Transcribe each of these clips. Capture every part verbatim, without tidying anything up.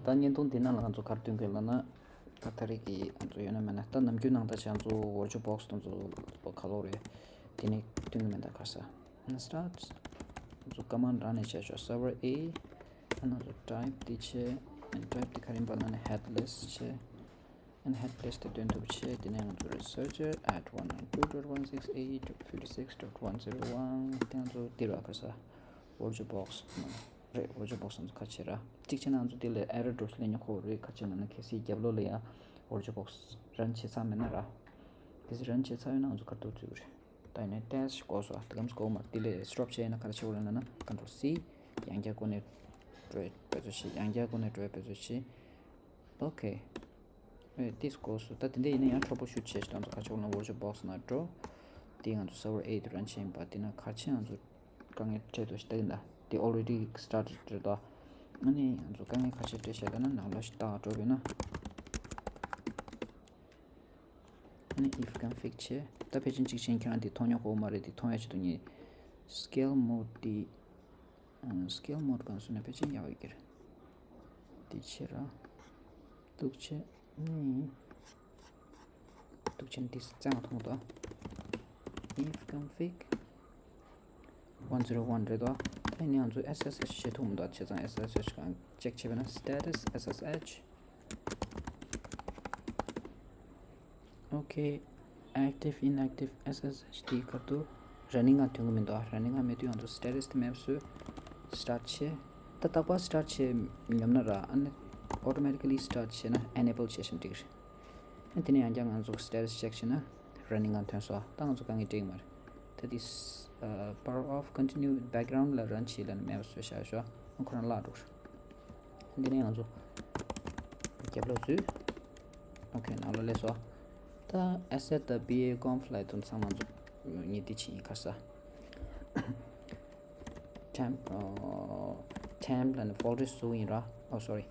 ད་བརྙན་ཐུང་འདི་ནང་ལ་ང་ཚོ་ག་རེ་སྟོན་གྱི་ཡོད་ལབ་ན། ད་ད་རེས་ཀྱི་ང་ཚོ་ཡོད་ན་མེད་ན། ད་ནམ་རྒྱུན་ནང་ད་ཆ་ང་ཚོ་ཝར་ཅུ་བོག་སི་དང་ཚོ་ག་ལོ་རེད། དེ་ནས་སྟོན་གྱི་མེད་ད་ག་ས། སི་ཊཱཊ། ང་ཚོ་ཀ་མན་ཌི་རན་ནས་བྱས་ཤོག་སར་ཝར་ཨེ། ཨ་ང་ཚོ་ཊའིབ་དེ་བྱས། ཨ་ཊའིབ་དེ་ག་རེ་ཡིན་པ་ལབ་ན་ཧེཌ་ལེ་སི་བྱས། ཨ་ཧེཌ་ལེ་སི་དེ་སྟོན་ཐུབ་བྱས། དེ་ནས་ང་ཚོ་རི་སར་ཆར་at one nine two dot one six eight fifty six dot one zero one དེ་ང་ཚོ་དེ་ར་ག་ས། ཝར་ཅུ་བོག་སི་རེད། ཝར་ཅུ་བོག་སི་ང་ཚོ་ཁ་ཕྱེ་ར། གཅིག་བྱས་ན་ང་ཚོ་དེ་ལ་ཨེ་རར་འགྲོ་ཤི་ལེན་ཉོ་ཁོ་རེད། ཁ་ཕྱེ་ན་ན་གལ་སྲིད་རྒྱབ་ལོགས་ལ་ཡ་ཝར་ཅུ་བོག་སི་རན་བྱེད་ཚར་མེད་ན་ར། གལ་སྲིད་རན་བྱེད་ཚར་ཡོད་ན་ང་ཚོ་ག་རེ་འདུག་བཙུགས་རེད། ད་ཡིན་ནའི་ཊེ་སི་ཊི་དགོས་སོ། དེ་གམ་སྐོར་མ་དེ་ལས་སི་ཊོབ་བྱས་ན་ག་རེ་བྱེད་དགོས་ལབ་ན་ན་ཀོན་ཊོལ་སི། ཡང་བསྐྱར་སྒོ་ནས་འགྲོ་ཡ་འབད་རྩོལ་བྱེད། ཡང་བསྐྱར་སྒོ་ནས་འགྲོ་ཡ་འབད་རྩོལ་བྱེད། ཨོ་ཁེ། ཨེ་ཏིས་གོ་སོང་། ད་དེ་འདྲ་ཡིན་ན་ཡང་ཊར་བོ་ཤུཊ་བྱས་ཤིག་ང་ཚོ་ག་ཆོག་ན་ཝར་ཅུ་བོག་སི་ནང་འགྲོ། དེ་ང་ཚོ་སར་ཝར་ཨེ་དུ་རན་ཆེན་པ་དེ་ན་ག་ཆེ་ང་ཚོ་དཀའ་ངལ་འཕྲད་དོ་ཞིག་ད་ཡིན་ད། དེ་already started རེད་དོ། ཨ་ནི་ང་ཚོ་དཀའ་ངལ་ག་ཆེ་འཕྲད་ཤག་ད་ན་ནང་ལོགས་ཤིག་ལྟ་འགྲོ་དགོས་ན། ཨ་ནི་if config བྱས། ད་ཕལ་ཆེར་གཅིག་བྱས་ཁྱེད་རང་དེ་མཐོང་མྱོང་གོ་མ་རེད། དེ་མཐོང་ཡ་ཆེད་དུ་ངས་སི་ཀེལ་མོཌ་དེ། སི་ཀེལ་མོཌ་གང་སོང་ན་ཕལ་ཆེར་ཡག་ཡོད་ཀྱི་རེད། དེ་ཕྱིར་ར། འདུག་བྱས། ཨུམ། འདུག་བྱས་ནས་དེ་རྩ་ང་མཐོང་དོ། If config one zero one རེད་དོ། ད་ནི་ང་ཚོ་ཨེས་ཨེས་ཨེཆ་བྱེད་ཐུབ་མི་འདུག་བྱས་ཙང་ཨེས་ཨེས་ཨེཆ་གང་ཅེག་བྱས་པ་ན་status S S H Okay, active, inactive, S S H དེའི་ཁ་ཐུག་ར་ནིང་ང་ཐོན་གི་མི་འདུག་ར་ནིང་ང་མེད་དུས་ང་ཚོ་སི་ཊེ་ཊས་དེ་མེད་པ་བཟོས། སི་ཊཱཊ་བྱས། ད་རྟག་པར་སི་ཊཱཊ་བྱས་ཉོབ་ན་ར། ཨ་ནི་ཨོ་ཊོ་མེ་ཊི་ཀ་ལི་སི་ཊཱཊ་བྱས་ན་ཨེ་ནེ་བལ་བྱས་ཤིང་འགྲིག་རེད། ཨ་དེ་ནས་ཡང་བསྐྱར་ང་ཚོ་སི་ཊེ་ཊས་ཅེག་བྱས་ན་ར་ནིང་ང་ཐོན་སོང་། ད་ང་ཚོ་དཀའ་ངལ་འཕྲད་ཀྱི་མ་རེད། ད་དེ་power off continue background ལ་རན་བྱས་ལབ་ནས་མེད་པ་བཟོས་བཞག་ཤོག་ཨ་ཁོ་རང་བརླག་འགྲོ་རེད། འདི་ནས་ང་ཚོ་རྒྱབ་ལོགས་འཛུལ། ཨོ་ཁེ། ནང་ལོགས་སླེབས་སོང་། ད་ཨེ་སེཊ་དང་བི་ཨེ་ཀོན་ཕ་ལ་དུ་ཚང་མ་ཚོ་ངས་འདི་ཕྱིན་ཡིན་ཁ་ས། ཊེམ་ཊེམ་ལབ་ནས་ཕོལ་ཌར་བཟོ་ཡིན་ར། Oh sorry,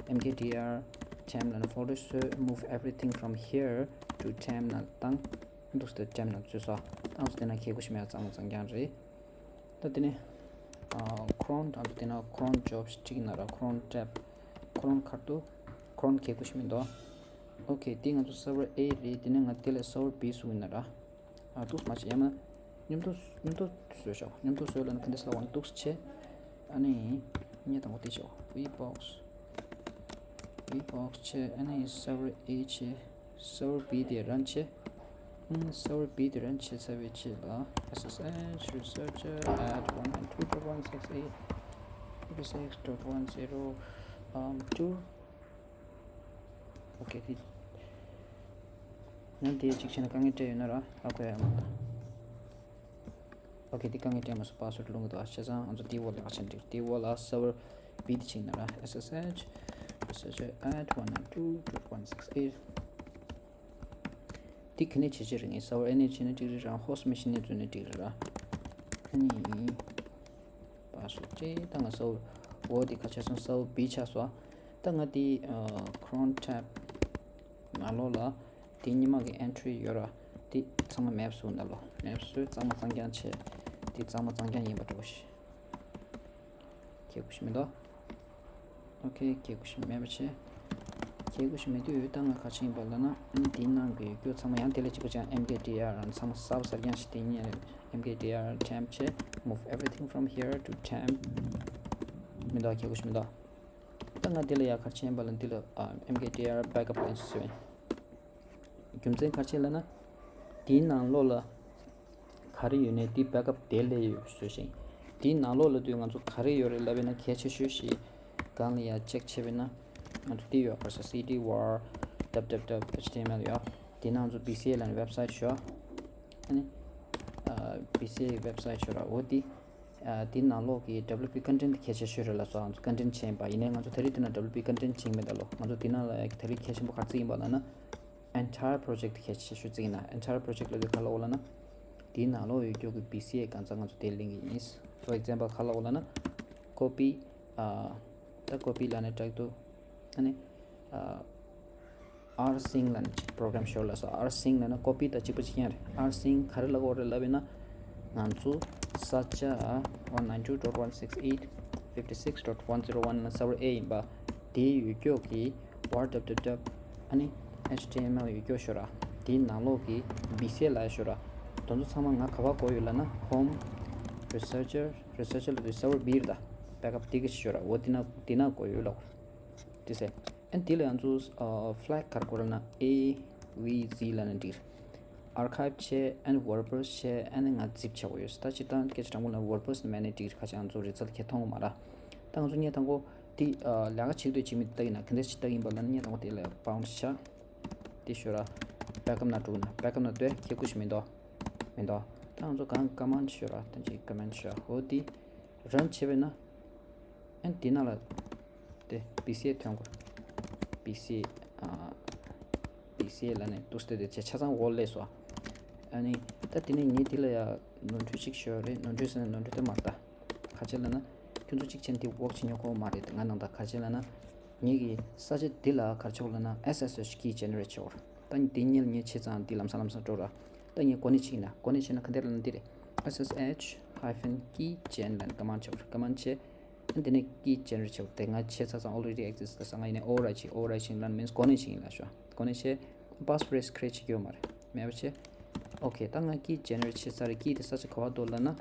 M K D R ཊེམ་ལབ་ནས་ཕོལ་ཌར་བཟོས། Move everything from here to ཊེམ་ནང་བཏང་། འདུག་སེ་ཊེམ་ནང་འཛུལ་སོང་། ད་ང་ཚོ་དེ་ན་ཁྱེད་སྐུ་ཞིམ་ཡ་གཙང་མ་གཙང་རྐྱང་རེད། ད་དེ་ནས་ཁོ་རོན་ད་དེ་ན་ཁོ་རོན་ཇོབ་ཅིག་ཡིན་ན་ར། ཁོ་རོན་ཊེབ་ཁོ་རོན་ཁར་དུ་ཁོ་རོན་ཁེ་ཀུ་ཤི་མི་འདུག་ཨོ་ཁེ། དེ་ང་ཚོ་སར་ཝར་ཨེ་རེད། དེ་ནས་ང་དེ་ལ་སར་ཝར་བི་བཟོ་ཡིན་ན་ར། ཨ་འདུག་མ་བྱེད། ཡང་ན་མཉམ་དུ་མཉམ་དུ་བཟོས་ཤོག་མཉམ་དུ་བཟོས་ལ་ན་དེ་འདྲ་སླ་བ་ན་འདུག་སེ་བྱས། ཨ་ནི་ངས་དང་པོ་དེ་བྱོག་ཝི་བོག་སི། ཝི་བོག་སི་བྱས། ཨ་ནི་སར་ཝར་ཨེ་བྱས། སར་ཝར་བི་དེ་རན་བྱས། ཨང་། སར་ཝར་བི་དེ་རན་བྱས་ཚར་བའི་རྗེས་ལ་S S H researcher at one nine two dot one six eight fifty six dot one zero um two ཨོ་ཁེ། དེ་ཡང་དེ་གཅིག་བྱས་ན་དཀའ་ངལ་འཕྲད་ཡོད་ན་ར། ཨ་ཁོ་ཡ་མ་ད། ཨོ་ཁེ། དེ་དཀའ་ངལ་འཕྲད་མ་སོང་། པ་སི་ཝརཌ་རླུང་གི་འདུག་བྱས་ཙང་ང་ཚོ་དེའི་འོག་ལ་ཁ་ཆེན་འགྲིག་དེའི་འོག་ལ་སར་ཝར་བི་དེ་ཕྱིན་ན་ར། S S H researcher at one nine two dot one six eight དེ་ག་ནས་བྱེད་ཀྱི་རེད། ངས་སར་ཝར་ཨེ་ནས་བྱས་ན་འགྲིག་རེད་ར། ཧོ་སི་མེ་ཤིན་ནས་བཟོས་ན་འགྲིག་རེད་ར། ཨ་ནི་པ་སོ་ཅེ་ད་ང་སར་ཝར་འོ་དེ་ཁ་ཆེ་སོང་། སར་ཝར་བི་ཆགས་སོང་། ད་ང་དེ་ཁོ་རོན་ཊེབ་ནང་ལོགས་ལ་དེ་ཉི་མ་གི་ཨེན་ཊི་རི་ཡོད་ར། དེ་ཚང་མ་མེབ་བཟོས་ན་ལོ། མེབ་བཟོས་གཙང་མ་གཙང་རྐྱང་བྱས། དེ་གཙང་མ་གཙང་རྐྱང་ཡིན་པ་འགྲོ་ཞིག་ཁྱེད་སྐུ་ཞིག་མི་འདུག་ཨོ་ཁེ། ཁྱེད་སྐུ་ཞིག་མེད་པ་བྱས། ཁྱེད་སྐུ་ཞིག་མེད་དུས་ད་ང་ག་ཆེ་ཡིན་པ་ལབ་ན། ཨ་ནི་དེའི་ནང་གི་ཡོད་རྒྱུ་ཚང་མ་ཡང་དེ་ལས་གཅིག་པ་ཅང་M K D R ཨ་ནི་ཚང་མ་གསར་པ་གསར་རྐྱང་ཞིག་དེ་ཉིད་M K D R ཊེམ་བྱས། Move everything from here to ཊེམ། མི་འདུག་ཁྱེད་སྐུ་ཞིག་མི་འདུག་ད་ང་དེ་ལ་ཡ་ག་ཆེ་ཡིན་པ་ལབ་ན་དེ་ལ་ཨ་M K D R backup ལེན་ཞིག་བཟོས་ཡིན། རྒྱུ་མཚན་ག་རེ་བྱས་ལབ་ན། དེའི་ནང་ལོགས་ལ་ག་རེ་ཡོད་ནའི་དེ་བེག་ཨབ་དེ་ལས་ཡོད་བཟོས་ཤིང་། དེའི་ནང་ལོགས་ལ་དུས་ང་ཚོ་ག་རེ་ཡོད་རེད་ལབ་པ་ཡིན་ན། གལ་ཆེ་ཤོས་ཤིག་སྒང་ལ་ཡ་ཅེག་བྱས་པ་ཡིན་ན། ང་ཚོ་དེ་ཡོད་ག་ས། C D war www H T M L ཡོད། དེ་ནང་ཚོ་B C A ལབ་ནས་ཝེབ་སའིཊ་ཤོག་ཨ་ནི་ཨ་B C A ཝེབ་སའིཊ་ཤོག་ར། འོ་དེ་ཨ་དེའི་ནང་ལོགས་ཀྱི་W P content དེ་གལ་ཆེ་ཤོས་རེད་ལབ་སོང་། ང་ཚོ་content བྱས་ཡིན་པ་ཡིན་ནའི་ང་ཚོ་ད་རེས་དེ་ན་W P content བྱས་མེད་ད་ལོ། ང་ཚོ་དེ་ནང་ལ་ད་རེས་གལ་ཆེན་པོ་ག་རེ་བརྩིས་ཡིན་པ་ལབ་ན། entire project གལ་ཆེ་ཤོས་བརྩིས་ན། entire project ལབ་དུས་ག་ལ་འོ་ལབ་ན། དེའི་ནང་ལོགས་ཡོད་རྒྱུ་གི་B C A གང་ཚང་ང་ཚོ་དེ་ལེན་གི་ཡིན། For example ག་ལ་འོ་ལབ་ན། copy ཨ་ད་copy ལབ་ནས་བྲིས་འདུག་ཨ་ནི་ཨ་rsync ལབ་ནས་program ཤོག་ལབ་སོང་། rsync ལབ་ན་copy དང་གཅིག་པ་གཅིག་རྐྱང་རེད། rsync ག་རེ་ལབ་ཀྱི་ཡོད་རེད་ལབ་ཡིན་ན། ང་ཚོ་ས་ཆ་one nine two dot one six eight fifty six dot one zero one ལབ་ན་server A ཡིན་པ། དེའི་ཡུལ་ཀྱོག་གི་www ཨ་ནི་html ཡུལ་ཀྱོག་ཤོ་ར། དེའི་ནང་ལོགས་ཀྱི་bcl ལ་ཤོ་ར། དོན་ཚོ་ཚང་མ་ང་ག་བ་གོ་ཡོད་ལབ་ན་home researcher researcher ལ་དུས་server b རེད་ད། backup དེ་གི་ཤོ་ར། འོ་དེ་ན་དེ་ན་གོ་ཡོད་ལ། དེ་ཟེར། ཨན་དེ་ལ་ཡང་ཚུ་flag གར་གོ་ར་ན་a v z ལ་ན་འགྲིག archive བྱས་ཨན་wordpress བྱས་ཨན་ང་zip བྱ་གོ་ཡོད། ད་ཅི་ད་སྐད་ཆ་དྲང་པོ་ལ་wordpress ནི་མེད་ནི་འགྲིག་ཁ་ཅང་ཚུ་རི་ཚལ་ཁྱེད་མཐོང་གོ་མ་ར། ད་ང་ཚོ་ངས་དང་པོ་དེ་ལས་ཀ་བྱེད་དུས་བྱེད་མི་ལྟ་ཡིན་ན་ག་འདྲ་ཞིག་ལྟ་ཡིན་པ་ལ་ངས་དང་པོ་དེ་ལ་bounce བྱ། དེ་ཤོ་ར། backup ན་འགྲོ་ན་backup ན་ལྟོས་ཁྱེད་ཀུ་ཞིག་མི་འདུག་མི་འདུག་ད་ང་ཚོ་གང་command ཤོ་ར་ད་ཅི་command ཤོ་ར་འོ་དེ་run བྱེད་པས་ན། ཨན་དེ་ན་ལ་དེ་bcl ཐོན་གོ bcl bcl ལ་ནས་ཏུས་ཏེ་དེ་ཆ་ཆ་ཚང་འོ་ལས་སོ། ཨ་ནི་ད་དེ་ནས་ངས་དེ་ལ་ཡ་ནོར་འཁྲུལ་གཅིག་ཤོར་རེད། ནོར་འཁྲུལ་ཟེར་ན་ནོར་འཁྲུལ་དེ་མ་ལྟ། ག་ཅི་ལབ་ན། ཁྱོད་ཚོ་གཅིག་ཅན་དེ་work བྱེད་ཉོ་གོ་མ་རེད། ང་ནང་ད་ག་ཅི་ལབ་ན། ངེད་ཀྱི་ས་ཆ་འདི་ལ་ག་རེ་བྱེད་དགོས་ལབ་ན་ssh key generate བྱེད་དགོས། ད་འདི་གཉིས་ལ་ངས་བྱས་ཙང་འདི་ལམ་སང་ལམ་སང་འགྲོ་ར། ད་ངས་གོ་གནས་བྱེད་ན་གོ་གནས་བྱེད་ན་ག་འདི་ལབ་ན་འདི་རེད། ssh hyphen key gen ལབ་ན་command བྱེད་དགོས། command བྱས། ཨ་འདི་ནས་key generate བྱེད་དགོས། དེ་ང་བྱས་ཚར་ཙང་already exist ལ་ས་ང་ཡིན་ནས་override བྱེད། override བྱེད་ལབ་ན་means་གོ་གནས་བྱེད་ཡིན་ལ་ཤོ། གོ་གནས་བྱས། password create བྱེད་ཀྱི་ཡོད་མ་རེད། མེད་པ་བྱས། okay ད་ང་key generate བྱས་ཚར་རེད། key དེ་ས་ཆ་ག་བ་འདུག་ལབ་ན།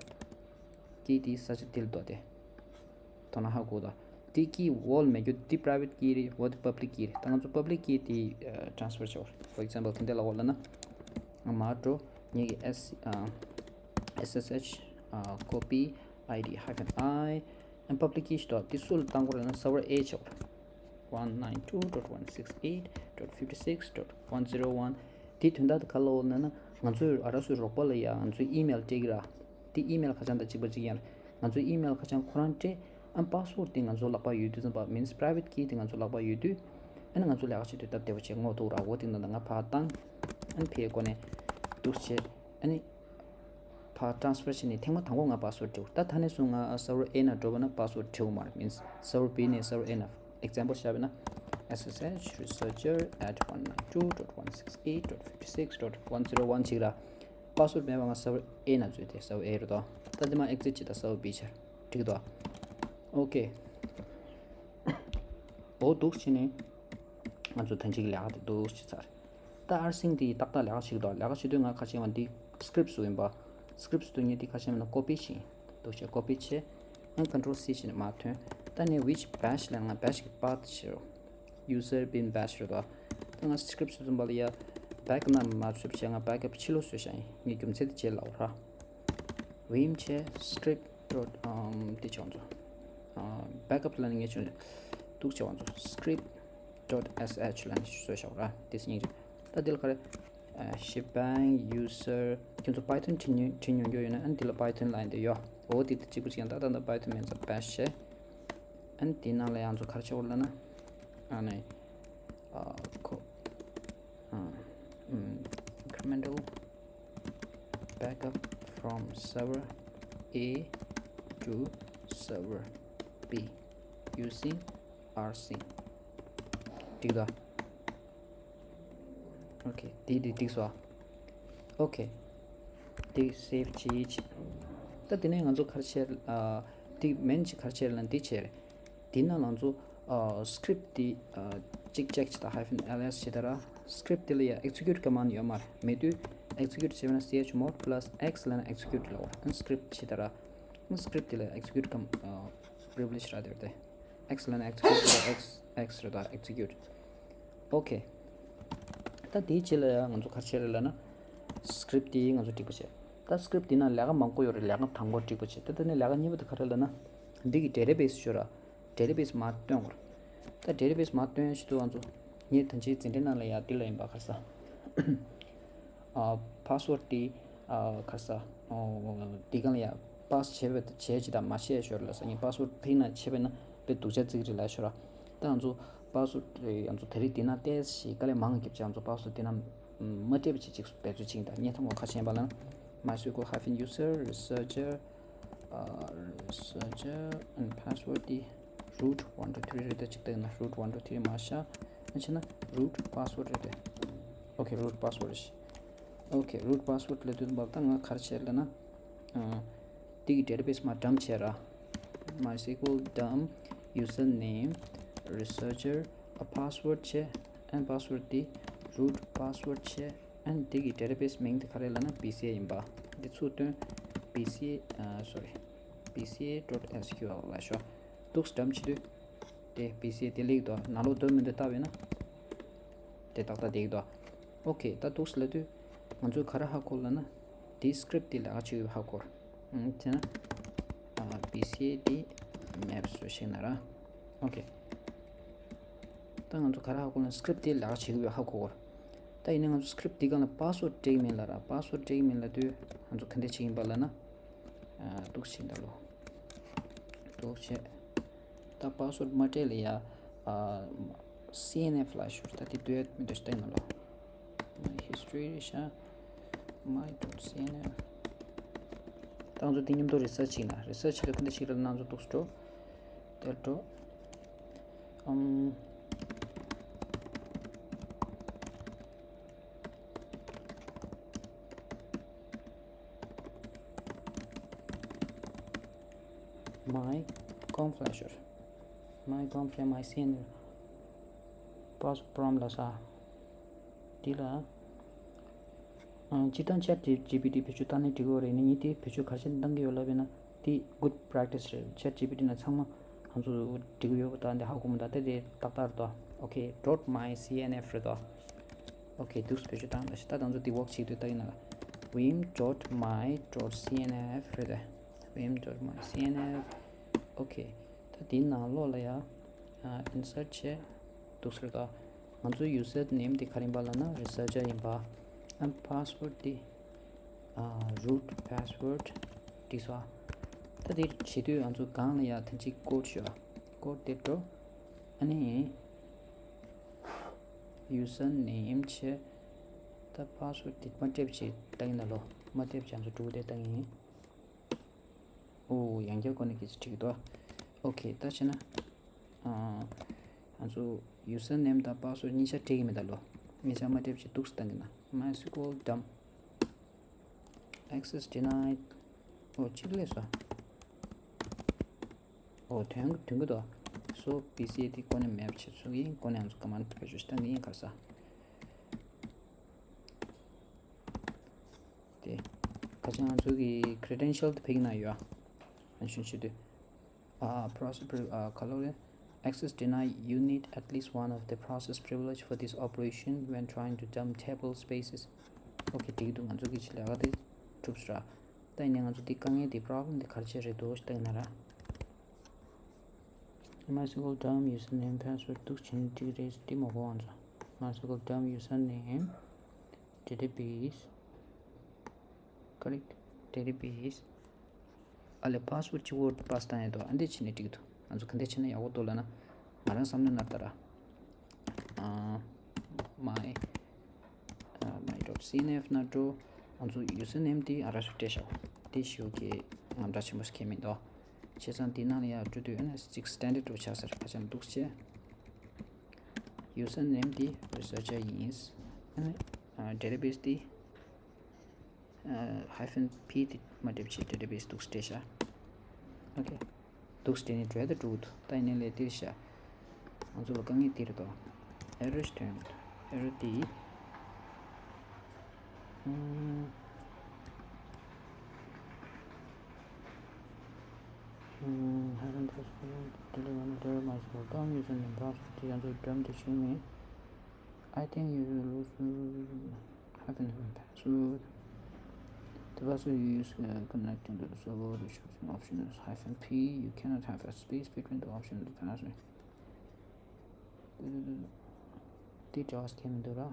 key དེ་ས་ཆ་དེ་ལ་འདུག་སྟེ། དོ་སྣང་ཧ་གོ་ད། དེ་key wall མེད་རྒྱུ་དེ་private key རེད། འོ་དེ་public key རེད། ད་ང་ཚོ་public key དེ་transfer བྱེད་དགོས། for example དེ་འདྲ་ལབ་དགོས་ལབ་ན། ང་མར་འགྲོ། ངེད་ཀྱི་s ssh copy id hyphen i and public key ཞིག་འདུག་དེ་སུ་ལ་བཏང་དགོས་ལབ་ན་server a བྱེད་དགོས། one nine two dot one six eight dot fifty six dot one zero one དེ་དོན་དག་དེ་ག་ལ་འོ་ན་ན་ང་ཚོའི་ཨ་ར་སུའི་རོགས་པ་ལ་ཡ་ང་ཚོའི་email སྤྲད་ཀྱི་ར། དེ་email ཁ་བྱང་དང་གཅིག་པ་གཅིག་ཡང་ང་ཚོའི་email ཁ་བྱང་ཁོ་རང་སྤྲད། ཨ་password དེ་ང་ཚོ་ལག་པ་ཡོད་དུས་ཙམ་པ་means private key དེ་ང་ཚོ་ལག་པ་ཡོད་དུས། ཨ་ནི་ང་ཚོ་ལས་ཀ་བྱེད་དུས་སྟབས་བདེ་པོ་བྱེད་ངོ་ཐུག་ར། འོ་དེ་ནང་ད་ང་ཕར་བཏང་། ཨ་ནི་ཕའི་སྒོ་ནས་འདུག་བྱེད། ཨ་ནི། ཕར་transfer བྱས་ནས་ཐེངས་མ་དང་པོ་ང་password བྲིས། ད་ད་ནས་བཟུང་ང་server A ནང་འགྲོ་བ་ན་password བྲིས་མ་རེད། means server B ནས་server A ནང་example བཤད་པ་ན་ssh researcher at one nine two dot one six eight dot fifty six dot one zero one ཅིག་ར། password མེད་པ་ང་server A ནང་འཛུལ་ཏེ་server A རེད་དོ། ད་འདི་མ་exit བྱེད་ད་server B ཆར་འགྲིག་དོ། okay འོ་འདུག་བྱས་ནས་ང་ཚོ་ཐེངས་གཅིག་ལས་ཀ་དེ་འདུག་བྱས་ཚར། ད་ཨར་སིང་དེ་ཏག་ཏག་ལས་ཀ་བྱེད་ཀྱི་འདུག་ལས་ཀ་བྱེད་དུས་ང་ཁ་ཆེ་བ་འདི་script བཟོ་ཡིན་པ། script བཟོ་དུས་ངས་འདི་ཁ་ཆེ་བ་ན་copy བྱས་ཡིན། འདུག་བྱས་copy བྱས། ཨ་control C བྱས་ནས་མར་ཐོན། ད་ནས་which bash ལ་ང་bash གི་path བྱེད་རོགས། user bin bash རེད་དོ། ད་ང་script བཟོ་དུས་པ་ལ་ཡ་back ན་མ་བཟོས་བྱས་ང་backup ཕྱི་ལོགས་བཟོས་བཞག་ཡིན། ངས་རྒྱུ་མཚན་དེ་བྱས་ལབ་ར། vim བྱས་script dot um དེ་བྱས་ང་ཚོ། backup ལ་ནི་ངས་བྱུང་འདུག་བྱས་ང་ཚོ་script dot sh ལ་ནི་བཟོས་བཞག་ར། དེ་སྙིང་རྗེ། ད་དེ་ལ་ག་རེ། shebang user ཁྱོད་ཚོ་Python བྲིས་མྱོང་བྲིས་མྱོང་རྒྱུ་ཡོད་ན་ཨ་ནི་དེ་ལ་Python ལ་ཡིན་དེ་ཡོད། འོ་དེ་དེ་གཅིག་པུ་ཞིག་ཡང་ད་ད་ད་Python མིན་ཙང་bash བྱས། ཨ་ནི་དེའི་ནང་ལ་ཡང་ཚོ་ག་རེ་བྱེད་དགོས་ལབ་ན། ཨ་ནི། ཨ་ཁོ། ཨ་ཨམ། incremental backup from server A to server B using rsync འགྲིག་དོ། okay དེ་དེ་འགྲིག་སོ། okay དེ་save བྱེད་ཆེད། ད་དེ་ནས་ང་ཚོ་ག་རེ་བྱེད། ཨ་དེ་མིན་ཅིག་ག་རེ་བྱེད་ལབ་ན་དེ་བྱེད་རེད། དེ་ན་ང་ཚོ་ཨ་script དེ་ཨ་གཅིག་check བྱེད་ད་hyphen ls བྱེད་ད་ར། script དེ་ལ་ཡ་execute command ཡོད་མ་རེད། མེད་དུས་execute བྱེད་ན་chmod plus x ལབ་ན་execute ལབ་ར། script བྱེད་ད་ར། script དེ་ལ་execute com ཨ་privilege ར་དེ་རེད་དེ། x ལབ་ན་execute ལ་x x རེད་ད་execute okay ད་དེའི་རྗེས་ལ་ཡང་ང་ཚོ་ག་རེ་བྱེད་རེད་ལབ་ན། script དེ་ང་ཚོ་འགྲིག་པ་བྱེད། ད་script དེ་ན་ལས་ཀ་མང་པོ་ཡོད་རེད། ལས་ཀ་དང་པོ་འགྲིག་པ་བྱེད། ད་དེ་ནས་ལས་ཀ་གཉིས་པ་དེ་ག་རེ་ལབ་ན། འདི་གི་database ཤོད་ར། database མར་སྟོན་དགོས་རེད། ད་database མར་སྟོན་ཡ་ཆེད་དུ་ང་ཚོ་ངས་ད་ཅིའི་འཛིན་གྲྭའི་ནང་ལ་ཡ་འདི་ལ་ཡིན་པ་ག་རེ་ཟ། ཨ་password དེ་ཨ་ག་རེ་ཟ། འདི་གང་ལ་ཡ་pass བྱས་པ་བྱས་ཅི་དང་མ་བྱས་ཤོར་ལ་ས་ངས་password ཕིག་ན་བྱས་པས་ན་དཔེ་སྡུག་ཅག་ཅིག་རེད་ལ་ཤོར་ར། ད་ང་ཚོ་password དེ་ང་ཚོ་དེ་རིང་འདི་ན་ཏོག་ཙམ་དཀའ་ལས་མང་བ་རྒྱབ་ཅིག་ང་ཚོ་password དེ་ན་མ་སྤྲད་པ་ཅིག་ཅིག་འབད་རྩོལ་ཅིག་ད་བརྙན་ཐུང་ཁ་ཤས་པ་ལ་MySQL hyphen user researcher researcher and password དེ་root one two three རེད་ད། ཅིག་ལྟ་ན་root one two three མ་ཤ་ཨ་ཆེ་ན་root password རེད་དེ། okay root password རེད། okay root password ལ་དུས་འབབ་ད་ང་ག་རེ་བྱས་ལབ་ན། དེ་གི་database མ་dump བྱས་ར། MySQL dump username researcher a password བྱས། and password དེ་root password བྱས། and དེ་གི་database མིང་དེ་ག་རེ་ལབ་ན་B C A ཡིན་པ། འདི་ཚུར་སྟོན། B C A ཨ་sorry B C A dot S Q L ལ་ཤོག་འདུག་སེ་འགྲམ་བྱེད་དུས། དེ་B C A དེ་ལེགས་འདུག་ནང་ལོགས་སྡོད་མི་འདོད་ལྟ་བས་ན། དེ་ཏག་ཏག་བསྡད་ཀྱི་འདུག okay ད་འདུག་སེ་ལབ་དུས། ང་ཚོས་ག་རེ་ཧ་གོ་ལབ་ན། དེ་script དེ་ལས་ཀ་བྱེད་ཀྱི་ཡོད་ཧ་གོ། ཨང་། དེ་ན། ཨ། B C A དེ་maps རུ་ཤེས་ན་ར། okay ད་ང་ཚོ་ག་རེ་ཧ་གོ་ན་script དེ་ལས་ཀ་བྱེད་ཀྱི་ཡོད་ཧ་གོ། ད་ཡིན་ན་ང་ཚོ་script དེ་སྒང་ལ་password སྤྲད་ཀྱི་མིན་ལབ་ར། password སྤྲད་ཀྱི་མིན་ལབ་དུས་ང་ཚོ་ག་འདྲ་བྱེད་ཀྱི་ཡིན་པ་ལབ་ན། ཨ། འདུག་སེ་བྱེད་ད་ལོ། འདུག་སེ་བྱེད། ད་password མ་སྤྲད་ལ་ཡ། ཨ། C N F ལ་ཤོག་ད་དེ་འདོད་མི་འདོད་ཤ་སྟེང་ན་ལོ། my history རེད་ཤག my dot C N F ད་ང་ཚོ་འདི་མཉམ་དུ་research བྱེད་ན། research བྱེད་དུས་ག་འདྲ་ཞིག་རེད་ན་ང་ཚོ་འདུག་སེ་འགྲོ། དེར་འགྲོ། ཨམ། my conflasher my conflasher my senior pass prompt ལ་ས། འདི་ལ། ཨ། སྤྱིར་བཏང་Chat G P T བེད་སྤྱོད་བཏང་ནས་འགྲིག་གི་རེད། ནི་ངས་དེ་བེད་སྤྱོད་ག་རེ་བྱས་ནས་བཏང་གི་ཡོད་ལབ་ཡིན་ན། དེ་good practice རེད། Chat G P T ནང་ཚང་མ་ང་ཚོ་འགྲིག་གི་ཡོད་པ་ད་འདི་ཧ་གོ་མི་འདུག་ད་དེ་ཏག་ཏག་རེད་དོ། okay dot my C N F རེད་དོ། okay འདུག་སེ་བེད་སྤྱོད་བཏང་ད་ཤི། ད་ང་ཚོ་འདི་work བྱེད་དུས་ད་ཡིན་ན། vim dot my dot C N F རེད་དེ། vim dot my C N F okay ད་དེའི་ནང་ལོགས་ལ་ཡ། ཨ། insert བྱས། འདུག་སེ་རེད་དོ། ང་ཚོའི་user name དེ་ག་རེ་ཡིན་པ་ལབ་ན་researcher ཡིན་པ། and password དེ། ཨ། root password འགྲིག་སོང་། ད་དེ་བྱེད་དུས་ང་ཚོ་སྒང་ལ་ཡ་ཐེངས་གཅིག་code ཞུ་བ། code དེ་འགྲོ། ཨ་ནི། user name བྱས། ད་password དེ་མ་སྤྲད་བྱས་བཏང་ཡིན་ན་ལོ། མ་སྤྲད་བྱས་ང་ཚོ་འགྲོ་དེ་བཏང་ཡིན། ཨོ། ཡང་བསྐྱར་སྐོར་ནས་སྐད་ཆ་དྲིས་ཀྱི་འདུག okay ད་བྱས་ན། ཨ། ང་ཚོ་user name དང་password གཉིས་ཆ་སྤྲད་ཀྱི་མེད་ད་ལོ། གཉིས་ཆ་མ་སྤྲད་བྱས་འདུག་སེ་བཏང་གི་ན། MySQL dump access denied ཨོ། གཅིག་སླེབས་སོང་། ཨོ། དོན་དོན་གྱི་འདུག so B C A དེ་སྐོར་ནས་map བྱེད་ཚུགས་ཡིན། སྐོར་ནས་ང་ཚོ་command བེད་སྤྱོད་བཏང་གི་ཡིན་ག་རེ་ཟ། དེ། ཁ་ཆེ་ང་ཚོ་གི་credential དེ་ཕ་གི་ན་ཡོད། mention བྱེད་དུས། ཨ། process pri- ཨ། ག་ལོ་རེད། access denied you need at least one of the process privilege for this operation when trying to dump table spaces okay འགྲིག་འདུག་ང་ཚོ་གི་ཆེད་ལས་ཀ་དེ་གྲུབ་སོང་ར། ད་ཡིན་ནའི་ང་ཚོ་འདི་དཀའ་ངལ་དེ་problem དེ་ག་རེ་བྱས་རེད་འདུག་ལྟ་གི་ན་ར། MySQL dump username password འདུག་བྱས་ནས་འགྲིག་རེད་འདི་མ་གོ་ང་ཚོ། MySQL dump username database correct database ཨ་ལས་password གཅིག་པོ་pass བཏང་ཡ་འདུག་ཨ་འདི་བྱས་ནས་འགྲིག་འདུག་ང་ཚོ་ག་འདི་བྱས་ན་ཡག་པོ་འདུག་ལབ་ན། ང་རང་བསམ་བློ་ནང་ལྟར། ཨ། my ཨ། my dot C N F ནང་འགྲོ། ང་ཚོ་user name དེ་ཨ་ར་སུ་སྤྲད་ཤག་དེ་ཞུ་གི་ངམ་འདྲ་ཆེན་པོ་ཞིག་ཁེལ་མི་འདུག་བྱས་ཙང་དེ་ནང་ལ་ཡར་འགྲོ་དུས་ཨ་ནི་གཅིག་standard རུ་ཆགས་ཟེར་ཁ་ཆེམས་འདུག་བྱས། user name དེ་researcher ཡིན། ཨ་ནི་ཨ། database དེ་ཨ། hyphen P དེ་མ་སྤྲད་བྱས་database འདུག་སྤྲད་ཤག okay འདུག་སྤྲད་ནས་འགྲོ་ཡ་ད་འགྲོ་གི་འདུག་ད་ཡིན་ནའི་ལས་དེར་ཤག་ང་ཚོ་ལ་དཀའ་ངལ་དེ་རེད་དོ། error ཞིག་ཐོན་ཡོང་གི་འདུག error དེ། ཨུམ། ཨུམ། haven't possible delete one of the MySQL dump username password དེ་ང་ཚོ་dump དེ་བྱུང་མེད། I think you will lose haven't password. The password you use uh, connecting to the server, the choosing option is hyphen P. You cannot have a space between the option and the password. དེ་འདྲ་བ་ཞིག་ཐེབས་མི་འདུག་ར།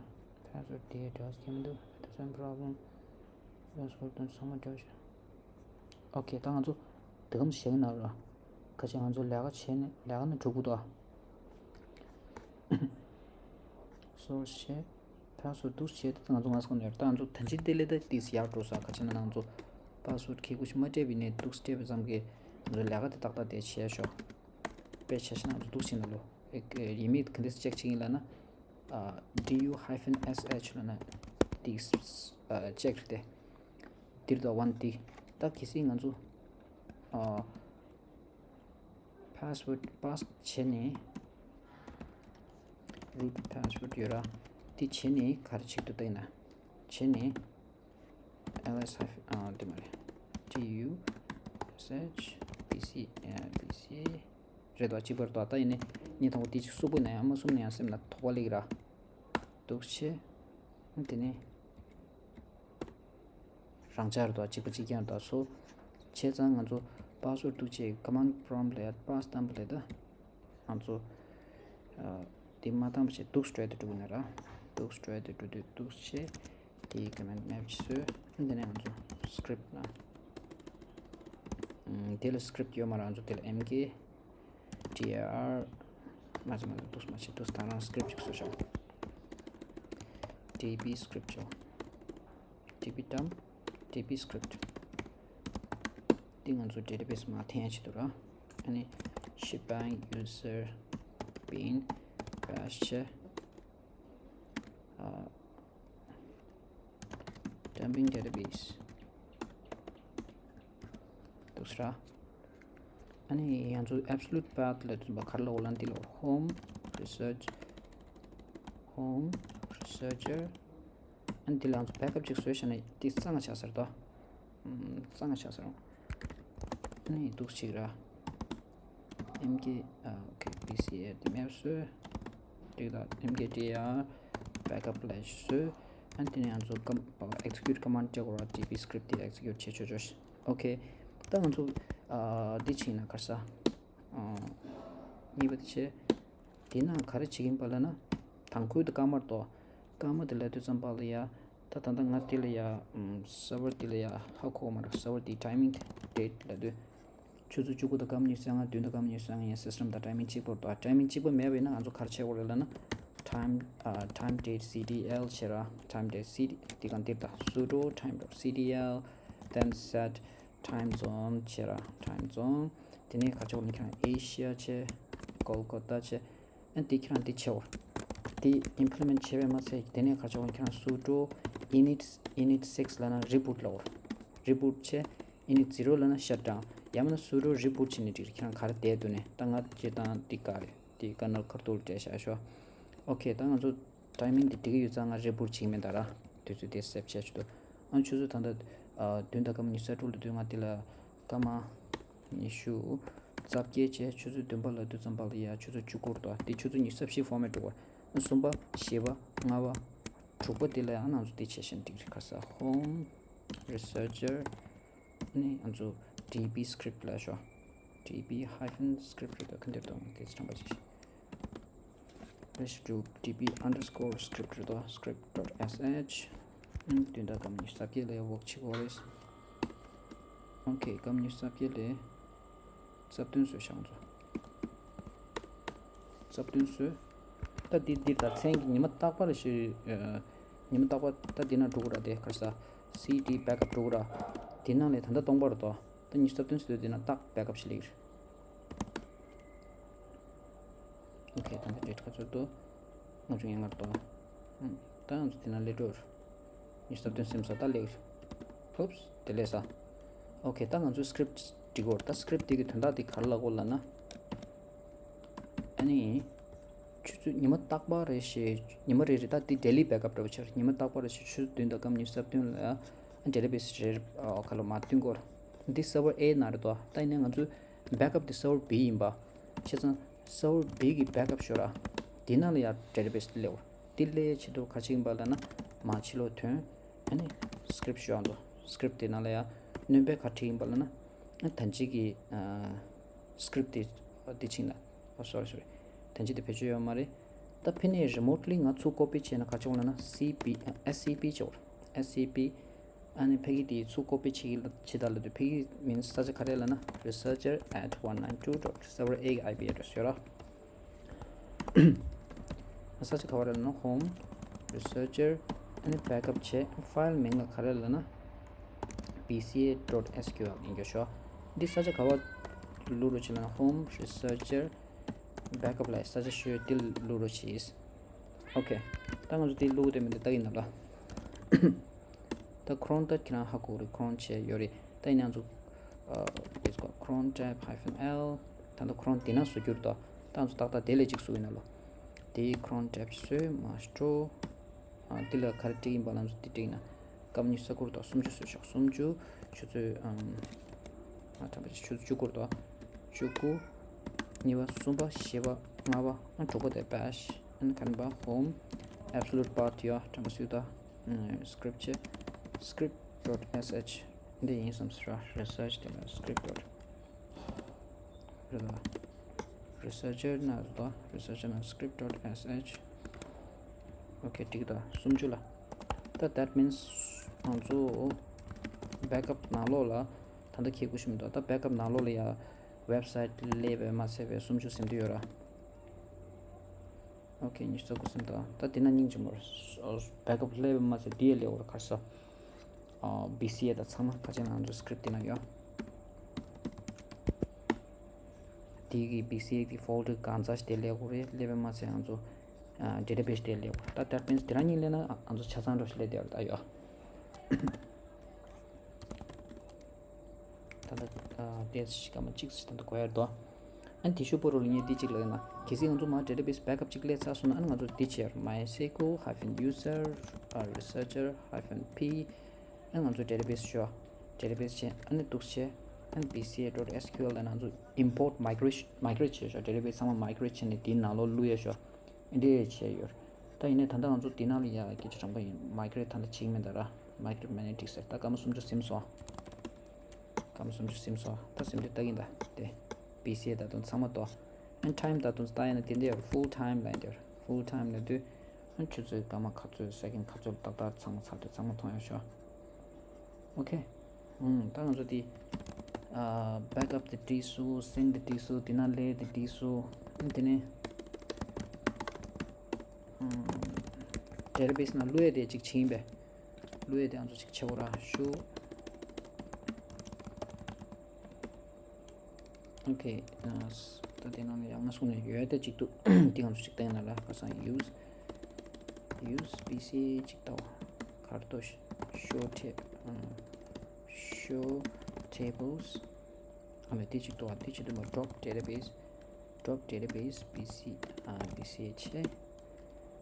password དེ་འདྲ་བ་ཞིག་ཐེབས་མི་འདུག the same problem. Password དང་ཚང་མ་འདྲ་བ་ཞིག okay ད་ང་ཚོ་དེ་གམ་བཤད་ན་ར། ཁ་ཆེ་ང་ཚོ་ལས་ཀ་བྱས་ནས་ལས་ཀ་ནི་གྲུབ་གི་འདུག source བྱས། password འདུག་བྱས་ད་ང་ཚོ་ང་ཚོ་ནས་ད་ང་ཚོ་ད་ཅི་དེ་ལས་ད་ཏིས་ཡག་འགྲོ་ས་ཁ་ཆེ་ན་ང་ཚོ་password ཁེ་གུ་ཞིག་མ་སྤྲད་པའི་ནས་འདུག་སྤྲད་པ་ཙམ་གྱིས་ང་ཚོ་ལས་ཀ་དེ་ཏག་ཏག་དེ་བྱས་ཤོག་དཔེ་ཆ་ཞིག་ན་ང་ཚོ་འདུག་བྱས་ན་ལོ། ཨེ་ཡིན་མིན་ག་འདྲས་check བྱེད་ཀྱི་ཡིན་ལབ་ན། ཨ། D U hyphen S H ལབ་ན་དེ་ཨ། check རེད་དེ། འདིར་ད་one དེ། ད་གལ་སྲིད་ང་ཚོ་ཨ། password pass བྱས་ནས་ root password ཡོད་ར། དེ་བྱས་ནས་ག་རེ་བྱེད་འདུག་ལྟ་ཡིན་ན། བྱས་ནས་ls hyphen ཨ་དེ་མ་རེད། tu shbc རེད་དོ། གཅིག་པར་དོ། ད་ཡིན་ནས་ངས་དང་པོ་དེ་གཅིག་གསུག་པོ་ན་ཡང་མ་གསུམ་ན་ཡང་སེམས་ལ་དོགས་པ་སླེབས་ཀྱི་ར། འདུག་བྱས། དེ་ནས་རང་འཇགས་རེད་དོ། གཅིག་པ་གཅིག་རྐྱང་རེད་དོ། སོ་བྱས་ཙང་ང་ཚོ་password འདུག་བྱས་command prompt ལ་pass བཏང་པ་ལས་ད། ང་ཚོ་ཨ་དེ་མ་བཏང་བ་བྱས་འདུག་སྤྲད་དེ་འགྲོ་གི་ན་ར། འདུག་སྤྲད་དེ་འགྲོ་དུས་འདུག་བྱས་དེའི་command map ཞིག་བཟོས། དེ་ནས་ང་ཚོ་script ན་ཨ་དེ་ལ་script ཡོད་མ་ར། ང་ཚོ་དེ་ལ mk dir མ་བྱས་མ་བྱས་འདུག་མ་བྱས་འདུག་ད་རང་script ཅིག་བཟོས་ཤོག db script ཅོག db dump db script འདི་ང་ཚོ་database མ་འཐེན་ཡ་ཆེད་དུ་ར། ཨ་ནི་shebang user bin bash བྱས། ཨ་dumping database འདུག་སེ་ར། ཨ་ནི་ང་ཚོ་absolute path ལ་ཐུན་པ་ག་རེ་ལབ་དགོས་ལབ་ན་འདི་ལ་home research home researcher ཨ་ནི་འདི་ལ་ང་ཚོ་backup ཅིག་བཟོས་བཞག་ན་འདི་གཙང་ཆགས་ས་རེད་དོ། ཨམ་གཙང་ཆགས་ས་རེད། ཨ་ནི་འདུག་ཅིག་ར། mk ཨ་okay bcadmin བཟོས། འགྲིག་ད། mkdir backup ལ་བཟོས། ཨ་ནི་དེ་ནས་ང་ཚོ་com- execute command ཅིག་ར། db script དེ་execute བྱེད་ཆོག་ཆོག okay ད་ང་ཚོ་ཨ་འདི་ཕྱིན་ན་ག་རེ་ཟ། ཨ་གཉིས་པ་དེ་བྱས། དེ་ན་ག་རེ་བྱེད་ཀྱིན་པ་ལབ་ན། དང་ཁུལ་དུ་སྐར་མ་རེད་དོ། སྐར་མ་དེ་ལབ་དུས་ཙམ་པ་ལ་ཡ། ད་ད་ལྟ་ང་དེ་ལ་ཡ་ཨམ་server དེ་ལ་ཡ་ཧ་གོ་མ་རེད། server དེ་timing date ལབ་དུས། ཆུ་ཚོད་བཅུ་དགུ་དང་སྐར་མ་ཉི་ཤུ་རྩ་ལྔ། བདུན་དང་སྐར་མ་ཉི་ཤུ་རྩ་ལྔ་ཡིན། system དང་timing གཅིག་པ་རེད་དོ། timing གཅིག་པ་མེད་པ་ཡིན་ན་ང་ཚོ་ག་རེ་བྱེད་དགོས་རེད་ལབ་ན། time ཨ་time date ctl བྱེད་ར། time date ctl དེ་གང་འདིར་ད། sudo time dot ctl then set time zone བྱེད་ར། time zone དེ་ནས་ག་ཆེ་བ་ནི་ཁྱེད་རང་Asia བྱེད། Kolkata བྱེད། ཨ་དེ་ཁྱེད་རང་དེ་བྱེད་བ། དེ་implement བྱེད་པའི་མ་ཚད་དེ་ནས་ག་ཆེ་བ་ནི་ཁྱེད་རང་sudo init init six ལབ་ན་reboot ལབ་བ། reboot བྱེད། init zero ལབ་ན་shut down ཡང་མིན་ན་sudo reboot བྱེད་ནས་འགྲིག་རེད། ཁྱེད་རང་ག་རེ་བསྡད་འདུག་ནས། ད་ང་སྤྱིར་བཏང་འདི་ག་རེད། དེ་kernel ཁ་ཐུག་ལ་སྤྲད་བཞག་ཤོག okay ད་ང་ཚོ་timing འདི་འགྲིག་གི་ཡོད་ཙང་ང་reboot བྱེད་ཀྱི་མེད་ད་ར། དུས་ཚོད་དེ་save བྱས་ཆོག་འདུག་ཨ་ཆུ་ཚོད་ད་ལྟ་ཨ་བདུན་དང་སྐར་མ་ཉི་ཤུ་རྩ་དྲུག་ལ་དུས་ང་དེ་ལ་སྐར་མ་ཉི་ཤུ་རྩ་བརྒྱད་བྱས། ཆུ་ཚོད་བདུན་པ་ལ་དུས་ཙམ་པ་ལ་ཡ་ཆུ་ཚོད་བཅུ་དགུ་རེད་དོ། དེ་ཆུ་ཚོད་ཉི་ཤུ་རྩ་བཞི་format འགྲོ་གི་རེད། ཨ་གསུམ་པ། བཞི་པ། ལྔ་པ། དྲུག་པ་དེ་ལ་ཡང་ང་ཚོ་དེ་བྱས་ཤིང་འགྲིག་རེད། ག་རེ་ཟ། home researcher ཨ་ནི་ང་ཚོ་db script ལབ་ཤོག db hyphen script རེད་དོ། ག་འདིར་དོ་དེ་ཚོ་དྲངས་པ་ཅིག let's do db underscore script རེད་དོ། script dot sh ཨ་ནི་བདུན་དང་སྐར་མ་ཉི་ཤུ་རྩ་བརྒྱད་ལ་work བྱེད་དགོས་རེད། okay སྐར་མ་ཉི་ཤུ་རྩ་བརྒྱད་ལ་རྩ་བདུན་བཟོས་ཤག་ང་ཚོ། རྩ་བདུན་བཟོས། ད་འདི་འདིར་ད་མཚན་གྱི་ཉི་མ་རྟག་པར་ཞེས། ཉི་མ་རྟག་པར་ད་འདི་ན་འགྲོ་གི་ར། དེ་ག་རེ་ཟ། cd backup འགྲོ་གི་ར། དེ་ནང་ལས་ད་ལྟ་སྟོང་པ་རེད་དོ། ད་ཉི་ཤུ་རྩ་བདུན་ཟེར་དུས་འདི་ན་རྟག་backup ཞིག་སླེབས་ཀྱི་རེད། okay ད་ལྟ་date ག་ཚོད་འདུག་ལྔ་བཅུ་ང་ལྔ་རེད་དོ། ད་ང་ཚོ་དེ་ན་སླེབས་འགྲོ་རེད། ཉི་ཤུ་རྩ་བདུན་སེམས་ས་ད་ལེགས། oops དེ་ལས་ས། okay ད་ང་ཚོའི་script འབྲི་དགོས་རེད། ད་script དེ་གི་དོན་དག་དེ་ག་རེ་ལབ་དགོས་ལབ་ན། ཨ་ནི། ཆུ་ཚོད་ཉི་མ་རྟག་པར་རེ་ཞེས་ཉི་མ་རེ་རེ་ད་དེ་daily backup འདྲ་པོ་ཆགས་རེད། ཉི་མ་རྟག་པར་རེ་ཞེས་ཆུ་ཚོད་བདུན་དང་སྐར་མ་ཉི་ཤུ་རྩ་བདུན་ལ་database རེ་ཁ་ལོ་མ་བསྟུན་དགོས་རེད། འདི་server A ནང་རེད་དོ། ད་ཡིན་ན་ང་ཚོའི་backup དེ་server B ཡིན་པ། བྱས་ཙང་server B གི་backup ཤོར་ར། དེ་ནང་ལ་ཡང་database སླེབས་འོ། དེ་སླེབས་ཆེད་དུ་ག་བྱེད་ཡིན་པ་ལབ་ན། མ་ཕྱི་ལོགས་ཐོན། ཨ་ནི་script ཤོག་ཨང་དུ། script དེ་ནང་ལ་ཡང་སྣོན་པ་ག་བྲིས་ཡིན་པ་ལབ་ན། ཨ་ད་ཅི་གི་ཨ་script དེ་དེ་ཕྱིན་ལ། oh sorry sorry ད་ཅི་དེ་བེད་སྤྱོད་ཡོད་མ་རེད། ད་ཕི་ནས་remotely ང་ཚུར་copy བྱས་ན་ག་བྱེད་འོང་ལབ་ན། cp scp བྱེད་འོ། scp ཨ་ནི་ཕ་གི་དེ་ཚུར་copy བྱེད་ཀྱི་ལ་བྱེད་ད་ལབ་དུས་ཕ་གི་མིང་ས་ཆ་ག་རེ་ལབ་ན། researcher at one nine two dot server A གི་ip address ཡོད་ར། ས་ཆ་ག་བ་རེད་ལབ་ན། home researcher ཨ་ནི་backup བྱས། file མིང་ལ་ག་རེ་ལབ་ན། bca dot sql ཡིན་རྒྱུ་ཤོག་འདི་ས་ཆ་ག་བ་བླུག་རོགས་བྱེད་ལབ་ན། home researcher backup ལ་ས་ཆ་ཤོད་འདི་བླུག་རོགས་བྱེད། okay ད་ང་ཚོ་འདི་བླུག་དེ་མི་འདི་ལྟ་གི་ནང་ལ། ད་cron ད་ཁྱེད་རང་ཧ་གོ་རེད། cron བྱས་ཡོད་རེད། ད་ཡིན་ན་ང་ཚོ་ཨ་དེ་ཚོ་cron tab hyphen l ད་ལྟ་cron དེ་ན་བཟོ་རྒྱུ་རེད་དོ། ད་ང་ཚོ་ཏག་ཏག་དེ་ལས་གཅིག་བཟོ་གི་ན་ལོ། དེའི་Chrome tab་བཟོས་མ་སྤྲོ། ཨ་དེ་ལ་ག་རེ་བྲིས་ཡིན་པ་ལ་ཚོ་དེ་བྲིས་ན། སྐབས་གཉིས་ས་ཁུར་དང་སུམ་ཅུ་བཟོས་ཤོག་སུམ་ཅུ། ཆུ་ཚོད་ཨམ། ཨ་ཐམ་པ་ཆུ་ཚོད་བཅུ་དགུ་རེད་དོ། བཅུ་དགུ། གཉིས་པ། གསུམ་པ། བཞི་པ། ལྔ་པ། ཨ་དྲུག་པ་དེ་bash། ཨ་ནི་ཁ་ནི་པ་home absolute path ཡོད་ཐམ་པ་སུས་ད། script་བྱས། script dot sh འདི་ཡིན་བསམ་སྲ་research དེ་ལ་script dot རེད་ལ། researcher་ན་རེད་དོ། researcher་ན་script dot sh okay འགྲིག་དོ། སུམ་ཅུ་ལ། ད་that means ང་ཚོ་backup་ནང་ལོགས་ལ་ད་ལྟ་ཁྱེད་ཀུ་ཤུ་མི་འདུག་ད་backup་ནང་ལོགས་ལ་ཡ་website་སླེབས་པའི་མ་ཚད་པའི་སུམ་ཅུ་ཟིན་དུ་ཡོད་ར། okay ཉི་ཤུ་རྩ་དགུ་ཟིན་དོ། ད་དེ་ན་སྙིང་རྗེ་མོ་རེད། backup་སླེབས་པའི་མ་ཚད་དེ་ཡ་སླེབས་འོར་གར་ས། BCA་དང་ཚང་མ་ཁ་ཆེ་ང་ཚོ་script་དེ་ན་ཡོད། དེ་གི་BCA་གི་folder་གང་ཚ་ཞིག་དེ་སླེབས་འོར་རེད། སླེབས་པའི་མ་ཚད་ང་ཚོ་database་དེ་སླེབས་འོར། ད་that means་དེ་རང་གཉིས་སླེབས་ན་ང་ཚོ་ཆ་ཚང་འགྲོ་ཞིག་སླེབས་དེ་ཡོད་ད་ཡོད། ད་ལྟ་database་ཞིག་སྐར་མ་གཅིག་ཙམ་ད་ལྟ་དགོས་ཡ་རེད་དོ། ཨ་ནི་དེ་ཤུ་པོ་རོ་ལ་ངས་འདི་གཅིག་ལ་ཡིན་ན་གལ་སྲིད་ང་ཚོ་མ་database་backup་གཅིག་སླེབས་ཚར་སོང་ན། ཨ་ནི་ང་ཚོ་འདི་བྱེད་ཡ་རེད། MySQL hyphen user researcher hyphen p ཨ་ནི་ང་ཚོ་database་ཤོག database་བྱས། ཨ་ནི་འདུག་བྱས། ཨ་ནི BCA dot SQL་ལ་ང་ཚོ་import migrate migrate་བྱས་ཤོག database་ཚང་མ་migrate་བྱས་ནས་དེའི་ནང་ལོགས་བླུག་ཡ་ཤོག་འདི་བྱས་ཡོད། ད་ཡིན་ནའི་ད་ལྟ་ང་ཚོ་འདི་ནང་ལ་ཡ་སྐད་ཆ་དྲང་པོ་ཡིན། migrate་ད་ལྟ་བྱེད་ཀྱི་མེད་ད་ར། migrate magnetic་ཟེར། ད་སྐར་མ་སུམ་ཅུ་ཟིན་སོང་། སྐར་མ་སུམ་ཅུ་ཟིན་སོང་། ད་ཟིན་དུས་ལྟ་གིན་ད་དེ། BCA་ད་དུང་ཚང་མ་དོ། ཨན་time་ད་དུང་ལྟ་ཡ་ན་དེ་འདྲ་ཡོད། full time་ལ་ཡིན་དེ། full time་ལ་དུས་ཨན་ཆུ་ཚོད་སྐར་མ་ག་ཚོད་second་ག་ཚོད་ཏག་ཏག་ཚང་མ་ཚར་དུས་ཚང་མ་མཐོང་ཡ་ཤོག okay ཨུམ། ད་ང་ཚོ་དེ་ཨ་backup་དེ་བྲིས་སོང་། sync་དེ་བྲིས་སོང་། དེ་ན་ལས་དེ་བྲིས་སོང་། ཨ་དེ་ནས་ཨུམ། database་ནང་བླུག་ཡས་དེ་གཅིག་བྱིན་པས། བླུག་ཡས་དེ་ང་ཚོ་གཅིག་བྱེད་འོ་ར་ཤུ། okay ཨ་ད་དེ་ནང་ལ་ཡང་ང་སོང་ནས་ཡོད་དེ་གཅིག་འདུག་དེ་ང་ཚོ་གཅིག་བསྟན་ན་ལ་ཁ་སང་use use BCA་གཅིག་ལྟ་བ་གར་ཏོ་show ta- ཨ་show tables ཨ་མེད་དེ་གཅིག་འདུག་ཨ་དེ་གཅིག་འདུག་མ། drop database drop database BC ཨ་BCA་བྱས།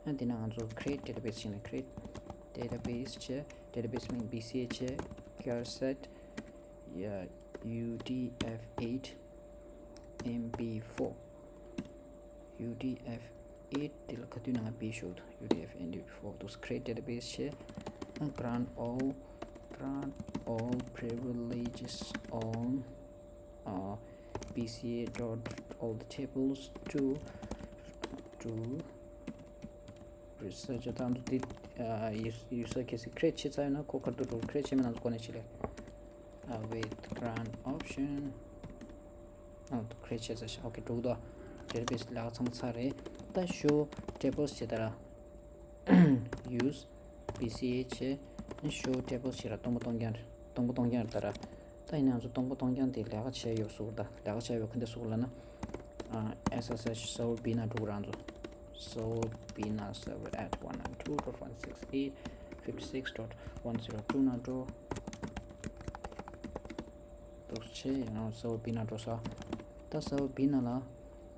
ཨ་དེ་ན་ང་ཚོ་create database་བྱས་ནས་create database་བྱས། database་མིང་BCA་བྱས། char set ཡ UDF eight MP four UDF eight དེ་ལ་ག་དུས་ནང་བེད་ཤོག་UDF MP four དུ་create database་བྱས། ཨ་grant all grant all privileges on uh, BCA dot all the tables to to research དང་དུ་དེ་user case create་བྱེད་ཚར་ཡོད་ན་ཁོ་ཁར་དུ་འགྲོ། create་བྱེད་མེད་ན་ཁོ་ནས་བྱེད་ལེ། Uh, with grant option ཨ་create་བྱེད་ཚར་ཤག okay འགྲོ་གི་འདུག database་ལག་ཚང་མ་ཚར་རེད། ད་show tables་བྱེད་ད་ར། use BCA་བྱས། show tables་བྱས་ར། སྟོང་པ་སྟོང་རྐྱང་རེད། སྟོང་པ་སྟོང་རྐྱང་རེད་ད་ར། ད་ཡིན་ན་ང་ཚོ་སྟོང་པ་སྟོང་རྐྱང་དེ་ལས་ཀ་བྱས་ཡོད་སུ་ད་ལས་ཀ་བྱས་ཡོད་ག་འདྲ་སུ་ལ་ན། SSH server B་ན་འགྲོ་གི་རང་ཚོ། server B་ན་server at one nine two dot one six eight fifty six dot one zero two་ན་འགྲོ། འདུག་བྱས་ཡང་server B་ན་འགྲོ་ས། ད་server B་ན་ལ་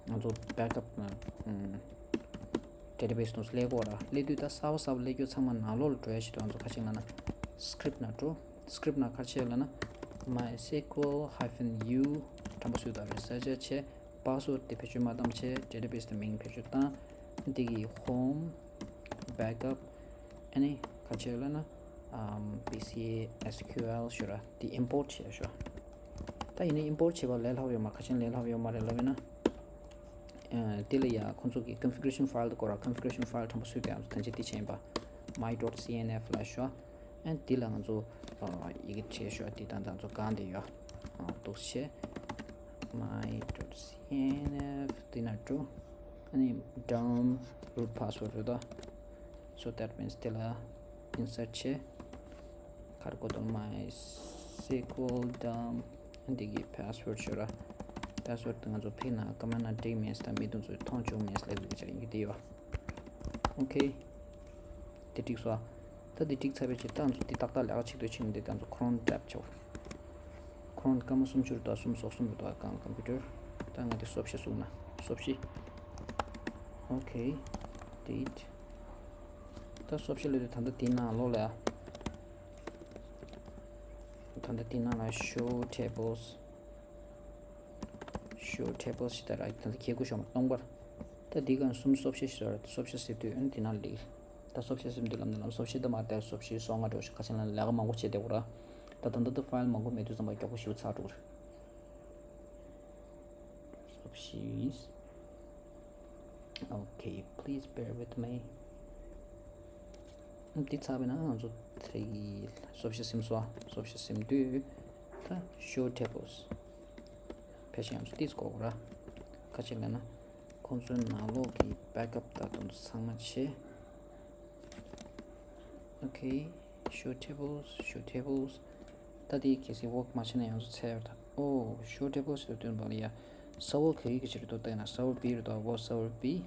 ང་ཚོ་backup་ན་database་དུ་སླེབས་གོ་ར། སླེབས་དུས་ད་གསར་པ་གསར་པ་སླེབས་རྒྱུ་ཚང་མ་ནང་ལོགས་ལ་འགྲོ་ཡ་ཞིག་འདུག་ང་ཚོ་ཁ་ཅིག་ལ་ན་script་ན་འགྲོ། script་ན་ག་རེ་བྱས་ལ་ན་MySQL hyphen u་དྲན་པ་སུས་ད་researcher་བྱས། password་དེ་བེད་སྤྱོད་མ་བཏང་བྱས། database་དེ་མིང་བེད་སྤྱོད་བཏང་། འདི་གི་home backup ཨ་ནི་ག་བྱས་ལ་ན་ཨམ་BCA SQL་ཞུ་ར་དེ་import་བྱས་ཞུ། ད་ཡིན་ན་import་བྱས་པ་ལས་སླ་པོ་ཡོད་མ་ག་ཅན་ལས་སླ་པོ་ཡོད་མ་རེད་ལབ་ཡོད་ན། ཨ་དེ་ལ་ཡ་ཁོང་ཚོ་གི་configuration file་དེ་སྐོར་ར། configuration file་དྲན་པ་སུས་དེ་ཨམ་ཐན་ཅི་དེ་བྱས་ཡིན་པ། my dot cnf་ལ་ཞུ། ཨན་དེ་ལ་ང་ཚོ་ཨ་ཡི་གེ་བྱས་ཞོ་དེ་དང་དང་ཚོ་གང་དེ་ཡོད། ཨ་འདུག་བྱས། my dot cnf་དེ་ན་འགྲོ། ཨ་ནི་dump root password་རེད་དོ། so that means་དེ་ལ་insert་བྱས། ཁར་གོ་དོན་MySQL dump་ཨ་འདི་གི་password་ཞོ་ར། password་དེ་ང་ཚོ་ཕིག་ན་ཀ་མ་ན་འགྲིག་མེད་དང་མི་དུང་ཚོས་མཐོང་བྱུང་མེད་ལབ་དགོས་ཀྱི་ཡིན་གྱི་དེ་ཡོད། okay། དེ་འགྲིག་སོང་། ད་དེ་འགྲིག་ཚར་བའི་རྗེས་ད་ང་ཚོ་འདི་ཏག་ཏག་ལས་ཀ་བྱེད་འདོད་བྱེད་ཀྱི་འདི་ད་ང་ཚོ་Chrome་tab་བྱའོ། Chrome་སྐར་མ་སུམ་ཅུ་རུ་དང་གསུམ་སོགས་གསུམ་རུ་དང་གང་computer། ད་ང་འདི་སོབ་ཤི་བཟུང་ན་སོབ་ཤི། okay། Update. ད་སོབ་ཤ་ལོས་དུས་ད་ལྟ་དེའི་ནང་ལོགས་ལ་ཡ། ད་ལྟ་དེའི་ནང་ལ་show tables, show tables ཞེས་ད་ར་ད་ལྟ་ཁྱེད་སྐུ་ཤོག་མ་སྟོང་པར། ད་འདི་ག་གསུམ་སོབ་ཤ་ཞིག་ཟེར་སོབ་ཤ་ཟེར་དུས་ཨ་ནི་དེ་ནང་ལ་ད་སོབ་ཤ་ཟེར་འདི་ལམ་འདི་ལམ་སོབ་ཤ་ད་མ་ད་སོབ་ཤ་སོ་ལྔ་འགྲོ་ཤག་ཁ་ཆེ་ན་ལས་ཀ་མང་པོ་བྱེད་བསྡད་དགོས་ར། ད་ད་ལྟ་ད་ཕའིལ་མང་པོ་མེད་དུས་ཙམ་པ་མགྱོགས་པོ་ཞིག་ཚར་འགྲོ་གི་རེད། སོབ་ཤ། Okay, please bear with me. འདི་ཚར་བས་ན་ང་ཚོ་དེ་རིང་སོབ་ཤ་ཟིན་སོང་། སོབ་ཤ་ཟིན་དུས་ད་show tables ཕལ་ཆེར་ང་ཚོ་ཏིས་དགོས་ར། ཁ་ཆེ་ལ་ན་ཁོང་ཚོའི་ནང་ལོགས་ཀྱི་backup ད་དུང་ཚང་མ་བྱེད། Okay, show tables, show tables. ད་དེ་གལ་སྲིད་work མ་བྱས་ན་ཡང་ཚོ་ཚད་ཡོད་ད། Oh, show tables ལ་སྟོན་པ་ལ་ཡ། server ག་གི་གི་ཕྱིར་དུ་བལྟས་ན་server B རེད་དོ། What server B?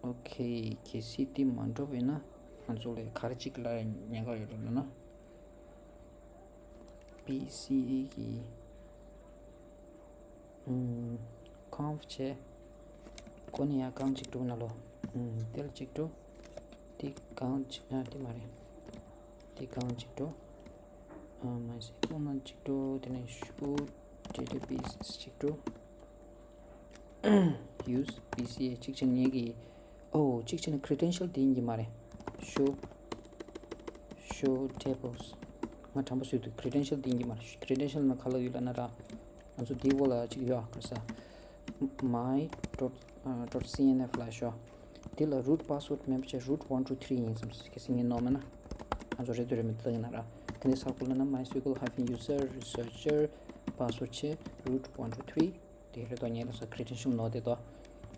Okay, གལ་སྲིད་དེ་མ་འགྲོ་བས་ན་ང་ཚོ་ལ་ག་རེ་གཅིག་ལ་ཉེན་ཁ་ཡོད་རེད་ལབ་ན། B C A གི་ཨུམ། conf བྱས། ཁོ་ནི་ཡང་གང་གཅིག་འགྲོ་ན་ལོ། ཨུམ། དེ་ལ་གཅིག་འགྲོ། དེ་གང་གཅིག་ཨ་དེ་མ་རེད། དེ་གང་གཅིག་འགྲོ། ཨ་མ་ཟེར་ཁོ་ན་གཅིག་འགྲོ། དེ་ནས་show databases གཅིག་འགྲོ། use B C A གཅིག་ཆེན་ངེད་ཀྱི། ཨོ་གཅིག་བྱས་ན་credential དེ་ཡིན་གྱི་མ་རེད། show show tables ང་དྲང་པོ་བཟོས་འདུག credential དེ་ཡིན་གྱི་མ་རེད། credential ནང་ག་ལ་ཡོད་ལབ་ན་ར། ང་ཚོ་དེའི་འོག་ལ་གཅིག་ཡོད་ཨ། ག་ས་my dot dot C N F ལ་ཤོག་དེ་ལ་root password མེད་པ་བྱས་root one two three ཡིན་བསམ། གལ་སྲིད་ངས་ནོར་མེད་ན། ང་ཚོ་རེད་འདུག་རེད་མི་འདུག་ལབ་ཡིན་ན་ར། དེ་འདྲའི་གསར་པ་ལབ་ན་my S Q L hyphen user researcher password བྱས་root one two three དེ་རེད་དོ། ངས་ལབ་ས་credential ནོར་དེ་དོ།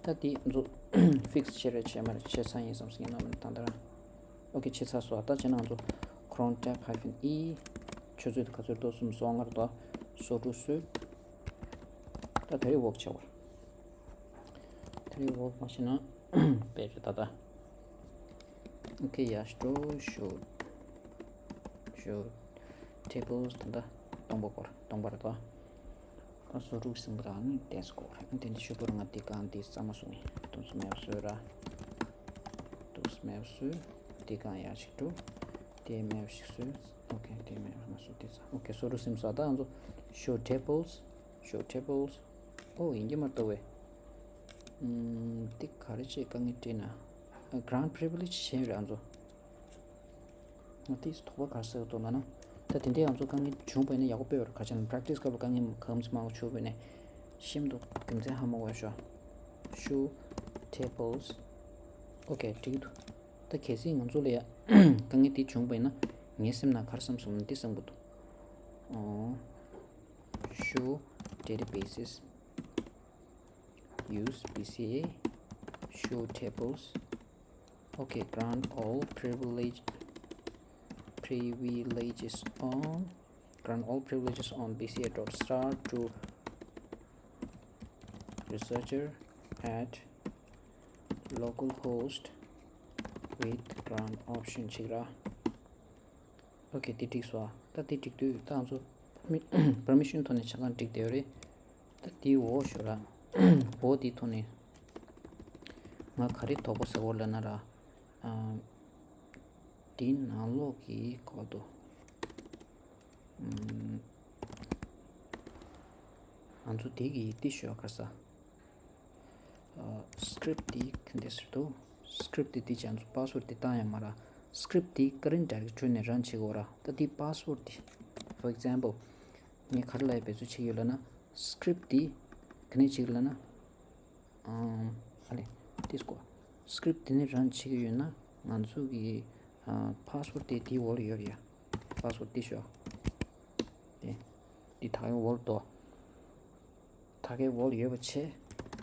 ད་དེ་ང་ཚོ་fix བྱེད་རེད་བྱེད་མ་རེད་བྱེད་ཚར་ཡིན་བསམ་སོང་ངས་ནང་ད་ལྟ་རང་། Okay བྱེད་ཚར་སོང་། ད་བྱས་ན་ང་ཚོ་cron tab hyphen e ཆུ་ཚོད་ག་ཚོད་དོ་གསུམ་སོ་ལྔ་རེད་དོ། སོ་དྲུག་བཟོས། ད་དེ་རིང་work བྱ་བར། དེ་རིང་work མ་བྱས་ན་དཔེ་རེད་ད་ད། Okay ཡ་ཤོ་ཤོ་ཤོ་tables ད་ད་སྟོང་པ་སྐོར་སྟོང་པ་རེད་དོ། ད་སོ་དྲུག་ཟིན་པ་དང་ནི་ཏེས་སྐོར་དེ་འདི་ཤོ་པོར་ང་འདི་གང་འདི་གཙང་མ་སོང་ངས་དུང་སོ་མེབ་བཟོས་ར། དུང་སོ་མེབ་བཟོས། འདི་གང་ཡག་ཞིག་འགྲོ། དེ་མེབ་ཞིག་བཟོས། Okay དེ་མེབ་མ་བཟོས་དེ་ཚ། Okay སོ་དྲུག་ཟིན་ས་ད་ང་ཚོ་show tables show tables ཨོ་ཡིན་གྱི་མ་གཏོགས་བས། ཨུམ། འདི་ག་རེ་བྱས་དཀའ་ངལ་འཕྲད་ན། grant privilege བྱས་ར་ང་ཚོ། ང་དེས་དོགས་པ་ག་རེ་ཟེར་འདུག་ལབ་ན། ད་དེ་འདྲའི་ང་ཚོ་དཀའ་ངལ་བྱུང་བ་ཡིན་ན་ཡག་པོ་དཔེ་ཡོད་རེད། ག་ཅི་ན་practice སྐབས་ལ་དཀའ་ངལ་གང་ཙམ་མང་པོ་བྱུང་བ་ཡིན་ན་ཤིན་ཏུ་རྒྱུ་མཚན་ཧ་མ་གོ་ཤོ། Show tables okay འགྲིག་འདུག་ད་གལ་སྲིད་ང་ཚོ་ལ་ཡ་དཀའ་ངལ་དེ་བྱུང་བ་ཡིན་ན་ངའི་སེམས་ནང་ག་རེ་བསམ་སོང་ན་འདི་བསམ་གི་འདུག་ཨོ། Show databases use B C A show tables Okay, grant all privilege privileges on grant all privileges on B C A dot start to researcher at localhost with grant option ཅིག་ར། Okay དེ་འགྲིག་སོང་། ད་དེ་འགྲིག་དུས་ད་ང་ཚོ་permission ཐོག་ནས་ཆ་ཚང་འགྲིག་བསྡད་ཡོད་རེད། ད་དེའི་འོག་ཞོག་ར། འོག་དེའི་ཐོག་ནས་ང་ག་རེ་དོགས་པ་ཟ་གི་ཡོད་ལབ་ན་ར། ཨ། དེའི་ནང་ལོགས་ཀྱི་གོ་དོ། ཨམ། ང་ཚོ་དེ་གི་ཏི་ཤོ་ག་ས། ཨ། script དེ་ག་འདྲ་ཟེར་དོ། script དེ་དེ་ཅང་ཚོ་password དེ་བཏང་ཡ་མ་ར། script དེ་ཀ་རིན་direct ཁྱོན་ནས་run བྱེད་དགོས་ར། ད་དེ་password དེ། For example ངས་ག་རེ་ལབ་ཡ་འབད་རྩོལ་བྱེད་ཀྱི་ཡོད་ལབ་ན། script དེ་ག་ནས་བྱེད་ཀྱི་ལབ་ན། ཨམ། ཨ་ལེ། ཏིས་ཀོ script དེ་ནས་run བྱེད་ཀྱི་ཡོད་ན་ང་ཚོ་གི་ཨ། password དེ་དེའི་འོག་ལ་ཡོད་རེད་ཡ། password དེ་ཤོག་དེ། དེ་ད་གའི་འོག་ལ་འདུག་ད་གའི་འོག་ལ་ཡོད་པ་བྱས།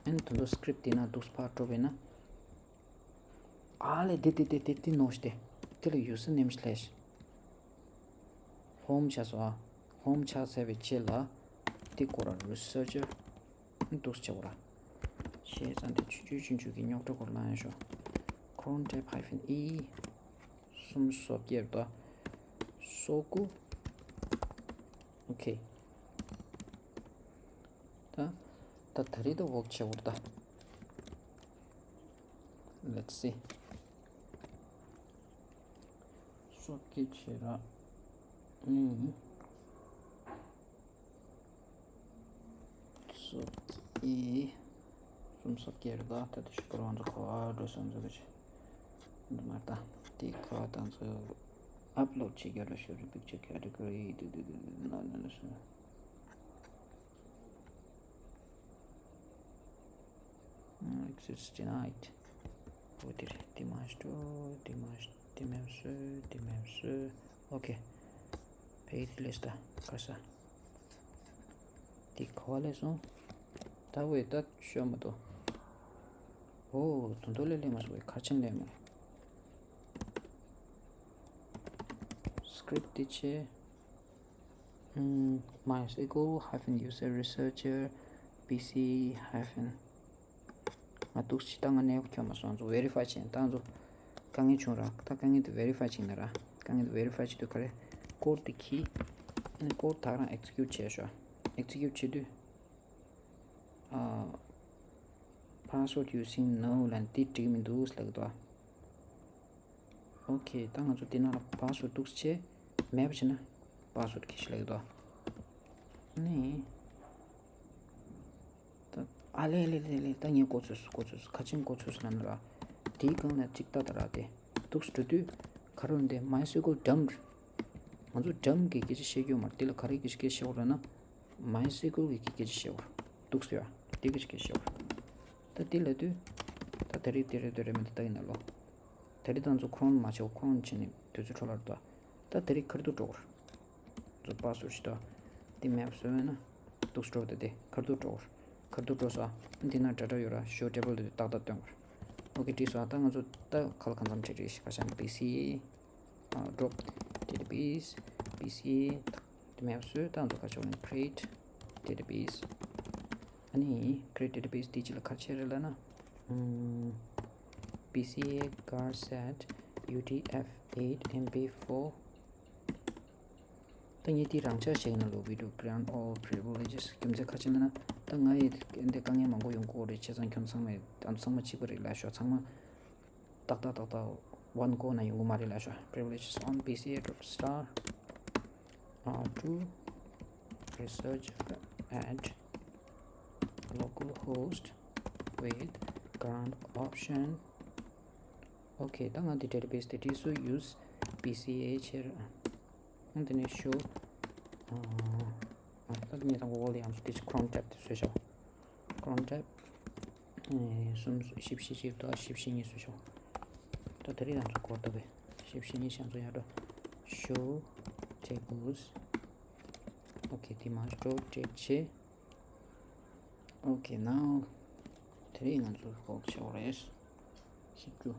ཨ་ནི་ད་དུང་script དེ་ནང་འདུག་སེ་ཕར་འགྲོ་བས་ན། ཨ་ལེ་དེ་དེ་དེ་དེ་དེ་ནོར་ཤི་དེ། དེ་ལ་user name ཞིག་ལས་ཤི། home ཆགས་སོང་ཨ། home ཆགས་ཚར་བའི་རྗེས་ལ། དེ་སྐོར་ར་researcher འདུག་སེ་བྱ་བ་ར། བྱས་ཙང་དེ་ཆུང་ཆུང་ཆུང་ཆུང་གི་རྙོག་དྲ་སྐོར་ལ་ཡང་ཤོག cron tab hyphen e གསུམ་སོ་བརྒྱད་དོ། སོ་དགུ། Okay ད། ད་ད་རེས་ད་work བྱེད་འོར་ད། Let's see. སོགས་ཀྱི་ཆེ་ར། ཨུམ། སོགས་ཀྱི། གསུམ་སོགས་ཀྱི་ར་ད་ད་དུ་ཤུ་པར་ཝང་ཚོ་ག་བ་འགྲོ་སོང་ཚོ་གི་ཆེ། འདི་མ་ད། དེ་ག་བ་དང་ཚོ་ཨབ་ལོཌ་བྱེད་རྒྱུ་ར་ཤོ་རི་པིག་ཅར་ཀེ་ཊི་གོ་རི་དུ་དུ་དུ་དུ་ན་ན་ན་སོ། Access denied. འོ་དེ་རེད། དེ་མ་སྟོ། དེ་མ་དེ་མེད་སོ། དེ་མེད་སོ། ཨོ་ཁེ། ཕེ་ཏི་ལེ་སྟ་ཁ་ས། དེ་ག་བ་ལས་སོང་། ད་འོ་ད་ཤོ་མ་ཏོ། འོ་དོན་དོ་ལེ་ལེ་མ་སོ་ཁ་ཆེན་ལེ་མ། Script དེ་ཆེ། ཨུམ། MySQL hyphen user researcher PC hyphen། ང་འདུག་སེ་ད་ང་གནས་ཁྱོད་མ་སོང་ཚོ་verify བྱས་ད་ང་ཚོ་དཀའ་ངལ་བྱུང་ར། ད་དཀའ་ངལ་དེ་verify བྱས་ན་ར། དཀའ་ངལ་དེ་verify བྱེད་དུས་ག་རེ། code དེ་ཁྱེར། ཨ་ནི་code ད་རང་execute བྱས་ཤོག execute བྱེད་དུས། ཨ། password using no ལབ་འདི་འགྲིག་མི་འདུག་ལབ་གི་འདུག་ཨོ་ཁེ། ད་ང་ཚོ་འདི་ནང་ལ་password འདུག་སེ་བྱས་མེད་པ་བྱས་ན་password ཁྱེར་ཤོག་ལབ་གི་འདུག་ཨ་ནི། ད་ཨ་ལེ་ལེ་ལེ་ལེ། ད་ངས་གོ་ཚོད་སོང་། གོ་ཚོད་སོང་། ཁ་ཆེམས་གོ་ཚོད་སོང་ལབ་ན་ར། དེའི་སྒང་ལ་ཅིག་ལྟ་ད་ར། དེ་འདུག་སེ་འགྲོ་དུས་ག་རེ་འདི་MySQL dump། ང་ཚོ་dump གི་སྐད་ཆ་བཤད་རྒྱུ་མ་རེད། དེ་ལ་ག་རེ་གི་སྐད་ཆ་བཤད་དགོས་རེད་ན། MySQL གི་སྐད་ཆ་བཤད་དགོས་རེད། འདུག་སེ་ཡ། དེ་གི་སྐད་ཆ་བཤད་དགོས་རེད། ད་དེ་ལབ་དུས། ད་དེ་རིང་དེ་རེད་དེ་རེད་མི་འདུག་ད་ཡིན་ན་ལོ། དེ་རིང་ད་ང་ཚོ་Chrome མ་བྱེད། Chrome བྱས་ནས་དུས་ཚོད་འཕྲོ་བརླག་འགྲོ། ད་དེ་རིང་ཁ་ཐུག་འགྲོ་དགོས་རེད། ཚོ་པ་སོར་ཞིག་ཏོ། དེ་མེད་པ་བཟོས་ན། འདུག་སེ་འགྲོ་བ་དེ་དེ་ཁ་ཐུག་འགྲོ་བར། ཁ་ཐུག་འགྲོ་སོ། འདི་ན་འདྲ་འདྲ་ཡོད་ར། ཤོ་ཊེ་བལ་དེ་ཏག་ཏག་སྟོན་བར། ཨོ་ཁེ་བྲིས་སོ། ད་ང་ཚོ་ད་ཁ་ལ་གང་འཚམ་བྲིས་བྲིས་ཤིག་ཁ་ཤམ་པི་སི་ཨེ། ཨ་drop database པི་སི་ཨེ། དེ་མེད་པ་བཟོས། ད་ང་ཚོ་ཁ་ཕྱོགས་ནས་create database ཨ་ནི་create database དེ་ཅི་ལ་ཁ་ཕྱེ་རེད་ལབ་ན། ཨམ། པི་སི་ཨེ་གྷར་སེཊ་ཡུ་ཊི་ཨེཕ་ཨེཊ་ཨེམ་པི་ཕོར། ད་ངས་འདི་རང་འཇགས་བྱས་ཡིན་ན་ལོ། We do grant all privileges རྒྱུ་མཚན་ག་རེ་ལབ་ན། ད་ང་ཡི་འདི་དཀའ་ངལ་མང་པོ་ཡོང་གི་ཡོད་རེད། བྱས་ཙང་ཁྱོད་ཚང་མས་ད་ཚང་མ་གཅིག་པ་རེད་ལབ་ཤོག་ཚང་མ་ཏག་ཏག་ཏག་ཏག་one go ན་ཡོང་གི་མ་རེད་ལབ་ཤོག Privileges on P C A dot star uh, to research at localhost with grant option Okay, ད་ང་འདི་database དེ་བྲིས་སོང་། Use P C A བྱས་ར། ཨ་འདི་ནས་ཤོ། ཨ་ད་ངས་དང་པོ་ལ་ཡང་དེ་ཆ་Chrome tab དེ་བཟོས་ཤོག Chrome tab གསུམ་བཞི་བཞི་གཅིག་དང་བཞི་བཞི་གཉིས་བཟོས་ཤོག་ད་དེ་རིང་ང་ཚོ་སྐོར་ད་བས་བཞི་བཞི་གཉིས་ཤང་ཚོ་ཡར་འགྲོ། Show tables Okay དེ་མ་འགྲོ་check བྱེད། Okay, now དེ་རིང་ང་ཚོ་ཧོབ་ཆེ་བ་རེད། ཤིག་རྒྱུ།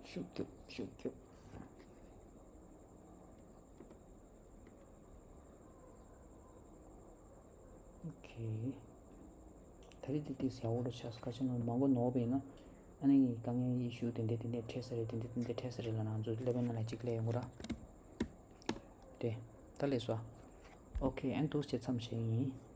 ཤུགས་རྒྱུ། ཤུགས་རྒྱུ། Okay དེ་རིང་དེ་དེ་ཟེར་བ་རུ་ཆགས་སོང་། ཁ་ཆེ་ནོར་མང་པོ་ནོར་བ་ཡིན་ན། ཨ་ནི་དཀའ་ངལ་issue དེ་འདྲ་དེ་འདྲ་འཕྲད་ས་རེད། དེ་འདྲ་དེ་འདྲ་འཕྲད་ས་རེད་ལབ་ན་ང་ཚོ་ཀླད་པའི་ནང་ལ་གཅིག་སླེབས་ཡོང་གི་ར། དེ། ད་ལས་སོ། Okay ཨན་འདུག་བྱས་མཚམས་བཞག་ཡིན།